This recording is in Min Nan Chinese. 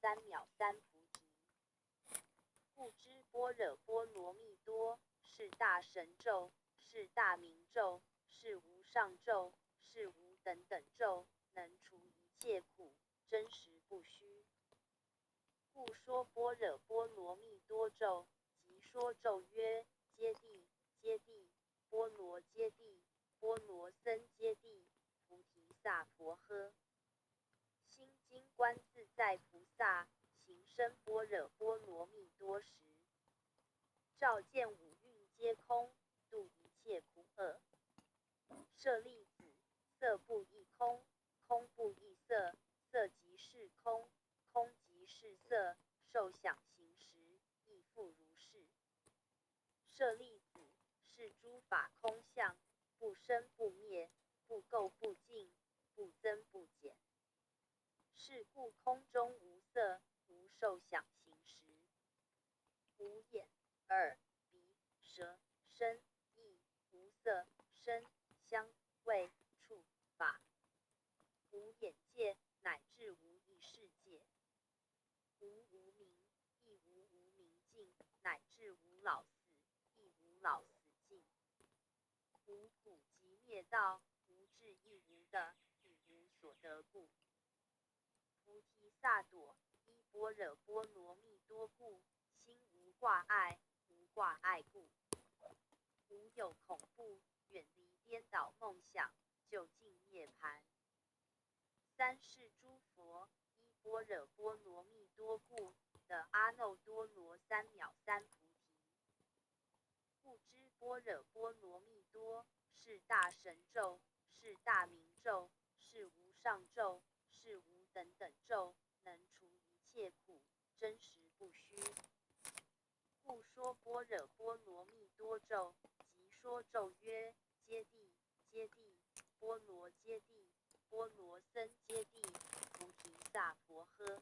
三藐三菩提。故知般若波罗蜜多是大神咒，是大明咒，是无上咒，是无等等咒，能除一切苦，真实不虚。故说般若波罗蜜多咒，即说咒曰：揭谛，揭谛，波罗揭谛，波罗僧揭谛，菩提萨婆诃。心经观自在菩萨行深般若波罗蜜多时，照见五蕴皆空，度一切苦厄。舍利子，色不异空，空不异色，色即是空，空即是色，受想行识亦復如是。舍利子，是諸法空相，不生不滅，不垢不淨，不增不減。是故空中無色，無受想行識，無眼、耳、鼻、舌、身、意，無色、聲、香、味、觸、法，無眼界，乃至無意識界，無無明，亦無無明盡，乃至無老死，亦無老死盡，無苦集滅道，無智亦無得，以無所得故。菩提薩埵依般若波羅蜜多故，心無掛礙，無掛礙故，無有恐怖，遠離顛倒夢想，究竟涅槃。三世諸佛依般若波羅蜜多故，得阿耨多羅三藐三菩提。故知般若波羅蜜多是大神咒，是大明咒，是無上咒，是無等等咒，能除一切苦，真實不虛。故說般若波羅蜜多咒，即說咒曰：揭諦，揭諦，波羅揭諦，波羅僧揭諦，菩提薩婆訶。